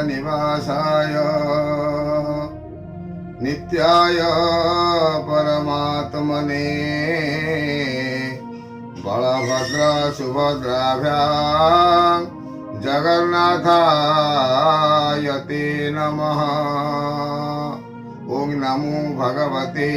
ନିବାସାୟ ନିତ୍ୟାୟ ପରମାତ୍ମନେ ବଳଭଦ୍ର ସୁଭଦ୍ରାଭ୍ୟାଂ ଜଗନ୍ନାଥାୟ ତେ ନମଃ। ଓଁ ନମୋ ଭଗବତେ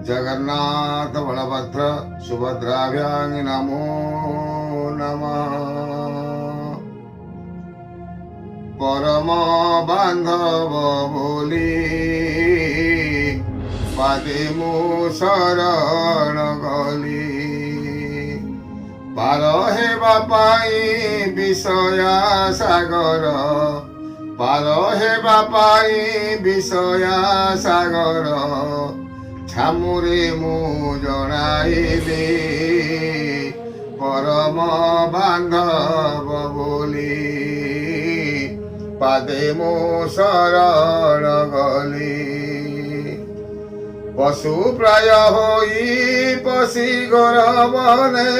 ଜଗନ୍ନାଥ ବଳଭଦ୍ର ସୁଭଦ୍ରାଭ୍ୟାଂ ନମୋ ନମଃ। ପରମ ବାନ୍ଧବ ବୋଲି ପାଦେ ମୁଁ ଶରଣ ଗଲି, ପାର ହେବା ପାଇଁ ବିଷୟା ସାଗର, ପାର ହେବା ପାଇଁ ବିଷୟା ସାଗର, ଛାମୁରେ ମୁଁ ଜଣାଇଲି ପରମ ବାନ୍ଧବ ବୋଲି ପାଦେ ମୁଁ ଶରଣ ଗଲି। ପଶୁ ପ୍ରାୟ ହୋଇ ପଶି ଘୋର ବନେ,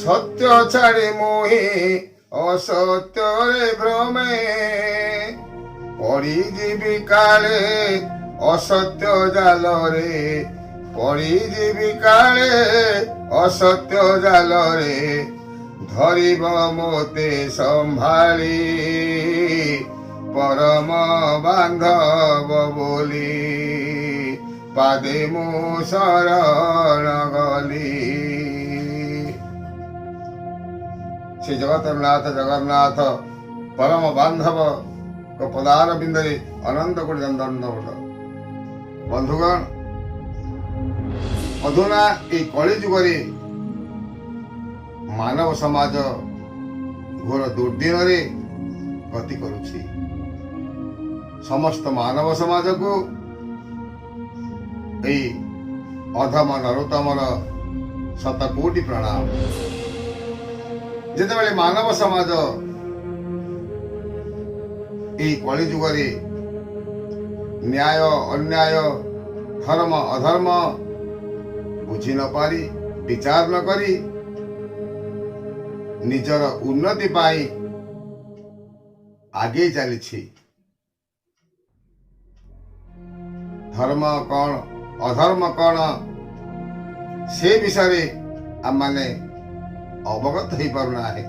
ସତ୍ୟ ଛାଡ଼ି ମୁହିଁ ଅସତ୍ୟରେ ଭ୍ରମେ, ପଡ଼ିଯିବି କାଳେ ଅସତ୍ୟ ଜାଲରେ, ପଡ଼ିଯିବି କାଳେ ଅସତ୍ୟ ଜାଲରେ, ଧରିବ ମୋତେ ସମ୍ଭାଳି ପରମ ବାନ୍ଧବ ବୋଲି ପାଦେ ମୁଁ ଶରଣ ଗଲି। ଶ୍ରୀ ଜଗତନାଥ ଜଗନ୍ନାଥ ପରମ ବାନ୍ଧବ ପଦାରବିନ୍ଦରେ ଅନନ୍ତ କୋଟି ଦଣ୍ଡବତ। ବନ୍ଧୁଗଣ, ଅଧୁନା ଏଇ କଳି ଯୁଗରେ ମାନବ ସମାଜ ଘୋର ଦୁର୍ଦିନରେ ଗତି କରୁଛି। ସମସ୍ତ ମାନବ ସମାଜକୁ ଏଇ ଅଧମ ନରୋତ୍ତମର ଶତକୋଟି ପ୍ରଣାମ। ଯେତେବେଳେ ମାନବ ସମାଜ ଏଇ କଳି ଯୁଗରେ ନ୍ୟାୟ ଅନ୍ୟାୟ, ଧର୍ମ ଅଧର୍ମ ବୁଝି ନ ପାରି, ବିଚାର ନ କରି ନିଜର ଉନ୍ନତି ପାଇଁ ଆଗେଇ ଚାଲିଛି, ଧର୍ମ କ'ଣ ଅଧର୍ମ କ'ଣ ସେ ବିଷୟରେ ଆମମାନେ ଅବଗତ ହେଇପାରୁନାହେଁ,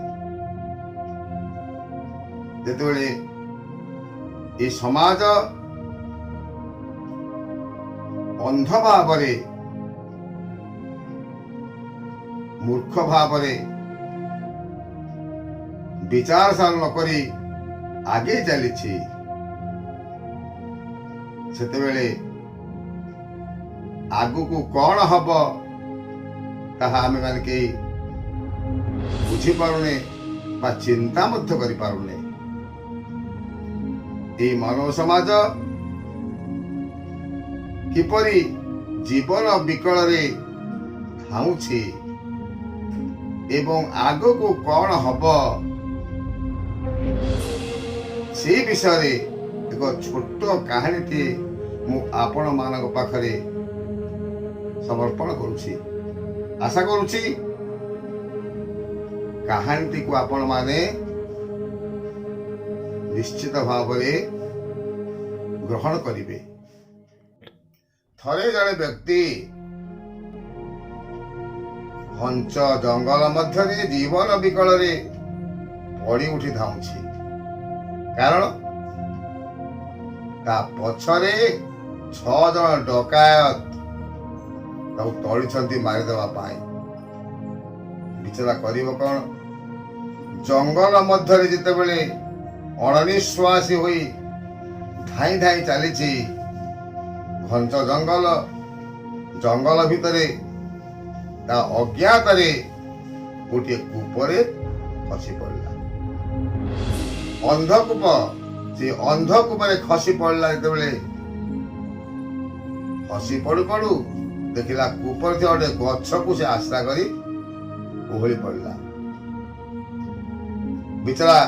ଯେତେବେଳେ ଏ ସମାଜ ଅନ୍ଧ ଭାବରେ, ମୂର୍ଖ ଭାବରେ ବିଚାର ସାର ନ କରି ଆଗେଇ ଚାଲିଛି, ସେତେବେଳେ ଆଗକୁ କ'ଣ ହବ ତାହା ଆମେମାନେ କେହି ବୁଝିପାରୁନେ ବା ଚିନ୍ତା ମଧ୍ୟ କରିପାରୁନେ। ଏଇ ମାନବ ସମାଜ କିପରି ଜୀବନ ବିକଳରେ ଧାଉଁଛି ଏବଂ ଆଗକୁ କ'ଣ ହବ ସେ ବିଷୟରେ ଏକ ଛୋଟ କାହାଣୀଟିଏ ମୁଁ ଆପଣମାନଙ୍କ ପାଖରେ ସମର୍ପଣ କରୁଛି। ଆଶା କରୁଛି କାହାଣୀଟିକୁ ଆପଣମାନେ ନିଶ୍ଚିତ ଭାବରେ ଗ୍ରହଣ କରିବେ। ଥରେ ଜଣେ ବ୍ୟକ୍ତି ଘଞ୍ଚ ଜଙ୍ଗଲ ମଧ୍ୟରେ ଜୀବନ ବିକଳରେ ପଡ଼ି ଉଠି ଧାଉଁଛି, କାରଣ ତା ପଛରେ ଛଅ ଜଣ ଡକାୟତ ତାକୁ ତଡ଼ିଛନ୍ତି ମାରିଦେବା ପାଇଁ। ବିଚରା କରିବ କ'ଣ? ଜଙ୍ଗଲ ମଧ୍ୟରେ ଯେତେବେଳେ ଅଣନିଶ୍ୱାସୀ ହୋଇ ଧାଇଁ ଧାଇଁ ଚାଲିଛି, ଘଞ୍ଚ ଜଙ୍ଗଲ, ଜଙ୍ଗଲ ଭିତରେ ତା ଅଜ୍ଞାତରେ ଗୋଟିଏ କୂପରେ ଖସି ପଡ଼ିଲା। ଅନ୍ଧକୂପ। ସେ ଅନ୍ଧକୂପରେ ଖସି ପଡ଼ିଲା। ଯେତେବେଳେ ଖସି ପଡୁ ପଡୁ ଦେଖିଲା କୂପରେ ଥିବା ଗୋଟେ ଗଛକୁ ସେ ଆଶ୍ରା କରି ଓହଳି ପଡ଼ିଲା। ବିଚରା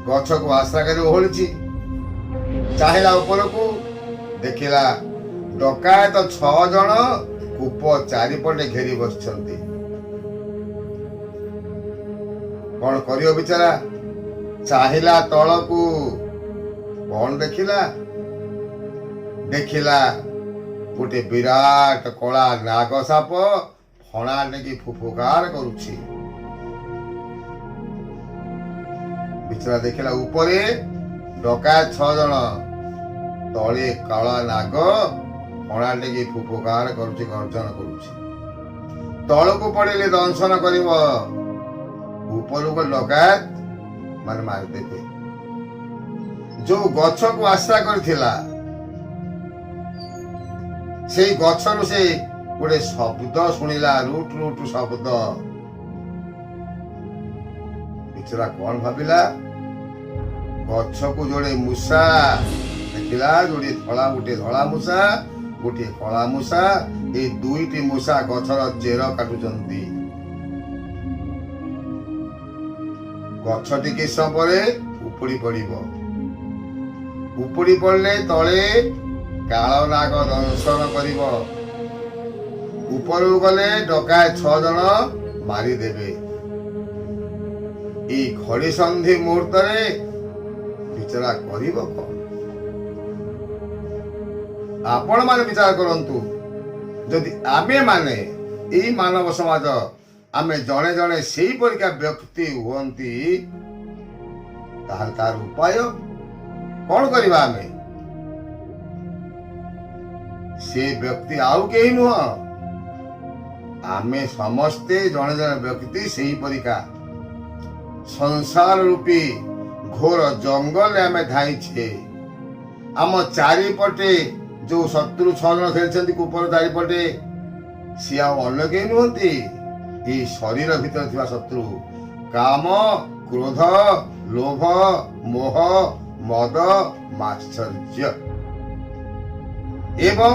ଗଛକୁ ଆଶ୍ରା କରି ଓହଳିଛି। ଚାହିଁଲା ଉପରକୁ, ଦେଖିଲା ଡକାୟତ ଛଅ ଜଣ କୂପ ଚାରିପଟେ ଘେରି ବସିଛନ୍ତି। କଣ କରିବ ବିଚାରା? ଚାହିଁଲା ତଳକୁ। କଣ ଦେଖିଲା? ଦେଖିଲା ଗୋଟେ ବିରାଟ କଳା ନାଗ ସାପ ଫଣା ଟେକି ଫୁଫୁକାର କରୁଛି। ବିଚରା ଦେଖିଲା ଉପରେ ଡକାୟତ 6 ଜଣ, ତଳେ କଳା ନାଗ ଫଣା ଟେକି ଫୁଫୁକାର କରୁଛି, ଗର୍ଜନ କରୁଛି। ତଳକୁ ପଡ଼ିଲେ ଦଂଶନ କରିବ, ଉପରକୁ ଡକାୟତ ମାନେ ମାରିଦେବେ। ଯୋଉ ଗଛକୁ ଆଶା କରିଥିଲା, ସେଇ ଗଛରୁ ସେ ଗୋଟେ ଶବ୍ଦ ଶୁଣିଲା, ରୁଟ ରୁଟ ଶବ୍ଦ। ବିଚରା କଣ ଭାବିଲା? ଗଛକୁ ଯୋଡ଼େ ମୂଷା ଦେଖିଲା, ଯୋଡ଼ିଏ ଧଳା, ଗୋଟିଏ ଧଳା ମୂଷା, ଗୋଟିଏ କଳା ମୂଷା। ଏଇ ଦୁଇଟି ମୂଷା ଗଛର ଚେର କାଟୁଛନ୍ତି। ଗଛଟି କିଛି ସମୟ ପରେ ଉପୁଡ଼ି ପଡ଼ିବ। ଉପୁଡ଼ି ପଡ଼ିଲେ ତଳେ କାଳ ନାଗ ଦଂଶନ କରିବ, ଉପରକୁ ଗଲେ ଡକାୟତ 6 ଜଣ ମାରିଦେବେ। ଏଇ ଘଡ଼ି ସନ୍ଧି ମୁହୂର୍ତ୍ତରେ ବିଚରା କରିବ କଣ? ଆପଣ ମାନେ ବିଚାର କରନ୍ତୁ, ଯଦି ଆମେ ମାନେ ଏଇ ମାନବ ସମାଜ ଆମେ ଜଣେ ଜଣେ ସେଇପରିକା ବ୍ୟକ୍ତି ହୁଅନ୍ତି, ତାହେଲେ ତାର ଉପାୟ କଣ କରିବା ଆମେ? ସେ ବ୍ୟକ୍ତି ଆଉ କେହି ନୁହଁ, ଆମେ ସମସ୍ତେ ଜଣେ ଜଣେ ବ୍ୟକ୍ତି ସେଇପରିକା। ସଂସାର ରୂପୀ ଘୋର ଜଙ୍ଗଲରେ ଆମେ ଧାଇଁଛେ। ଆମ ଚାରିପଟେ ଯୋଉ ଶତ୍ରୁ 6 ଜଣ ଖେଳିଛନ୍ତି କୂପର ଚାରିପଟେ, ସିଏ ଆଉ ଅନ୍ୟ କେହି ନୁହନ୍ତି, ଏଇ ଶରୀର ଭିତରେ ଥିବା ଶତ୍ରୁ କାମ, କ୍ରୋଧ, ଲୋଭ, ମୋହ, ମଦ, ମାତ୍ସର୍ଯ୍ୟ। ଏବଂ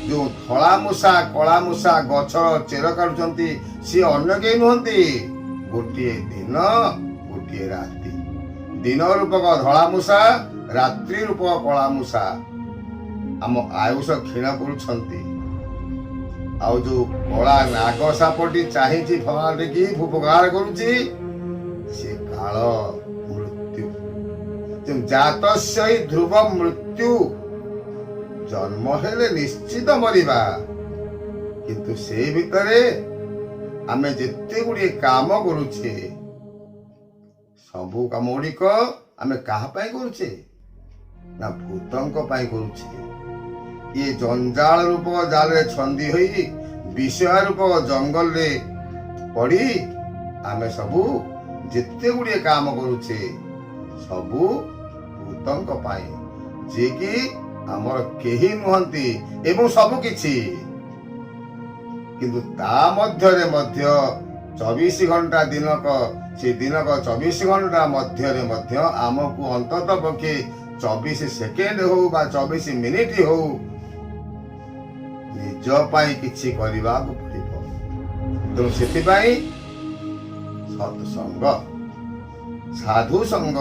ଯୋଉ ଧଳା ମୂଷା କଳା ମୂଷା ଗଛର ଚେର କାଟୁଛନ୍ତି, ସିଏ ଅନ୍ୟ କେହି ନୁହନ୍ତି, ଗୋଟିଏ ଦିନ ଗୋଟିଏ ରାତି। ଦିନ ରୂପକ ଧଳା ମୂଷା, ରାତ୍ରି ରୂପକ କଳା ମୂଷା ଆମ ଆୟୁଷ କ୍ଷୀଣ କରୁଛନ୍ତି। ଆଉ ଯୋଉ କଳା ନାଗ ସାପଟି ଚାହିଁଛି, ଫଣା ଟେକି ଫୁଫୁକାର କରୁଛି, ସେ କାଳ ମୃତ୍ୟୁ। ତେଣୁ ଜାତସ୍ୟ ହି ଧ୍ରୁବ ମୃତ୍ୟୁ। ଜନ୍ମ ହେଲେ ନିଶ୍ଚିତ ମରିବା, କିନ୍ତୁ ସେଇ ଭିତରେ ଆମେ ଯେତେ ଗୁଡ଼ିଏ କାମ କରୁଛେ, ସବୁ କାମ ଗୁଡ଼ିକ ଆମେ କାହା ପାଇଁ କରୁଛେ? ନା ଭୂତଙ୍କ ପାଇଁ କରୁଛେ। ଇଏ ଜଞ୍ଜାଳ ରୂପ ଜାଲରେ ଛନ୍ଦି ହୋଇ, ବିଷୟ ରୂପ ଜଙ୍ଗଲରେ ପଡ଼ି ଆମେ ସବୁ ଯେତେ ଗୁଡ଼ିଏ କାମ କରୁଛେ, ସବୁ ଭୂତଙ୍କ ପାଇଁ, ଯିଏକି ଆମର କେହି ନୁହନ୍ତି ଏବଂ ସବୁ କିଛି। କିନ୍ତୁ ତା ମଧ୍ୟରେ ମଧ୍ୟ 24 ଘଣ୍ଟା ଦିନକ, ସେ ଦିନକ 24 ଘଣ୍ଟା ମଧ୍ୟରେ ମଧ୍ୟ ଆମକୁ ଅନ୍ତତଃ ପକ୍ଷେ 24 ସେକେଣ୍ଡ ହଉ ବା 24 ମିନିଟ ହଉ, ନିଜ ପାଇଁ କିଛି କରିବାକୁ ପଡ଼ିବ। ତେଣୁ ସେଥିପାଇଁ ସତ୍ସଙ୍ଗ, ସାଧୁ ସଙ୍ଗ,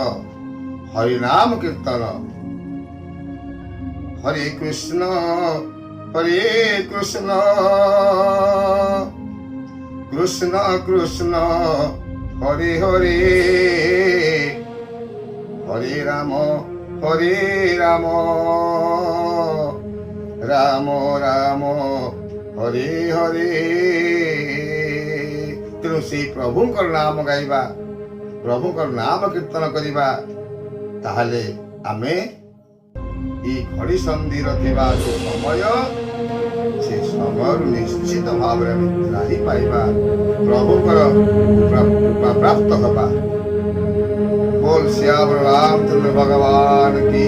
ହରିନାମ କୀର୍ତ୍ତନ। ହରେ କୃଷ୍ଣ ହରେ କୃଷ୍ଣ କୃଷ୍ଣ କୃଷ୍ଣ ହରେ ହରେ, ହରେ ରାମ ହରେ ରାମ ରାମ ରାମ ହରେ ହରେ। ତେଣୁ ସେଇ ପ୍ରଭୁଙ୍କର ନାମ ଗାଇବା, ପ୍ରଭୁଙ୍କର ନାମ କୀର୍ତ୍ତନ କରିବା, ତାହେଲେ ଆମେ ଏଇ ଘଡ଼ି ସନ୍ଧିର ଥିବା ଯୋଉ ସମୟ, ସେ ସମୟରୁ ନିଶ୍ଚିତ ଭାବରେ ଆମେ ତ୍ରାହି ପାଇବା, ପ୍ରଭୁଙ୍କର କୃପା ପ୍ରାପ୍ତ ହେବା। बोल सियावर रामचंद्र भगवान की।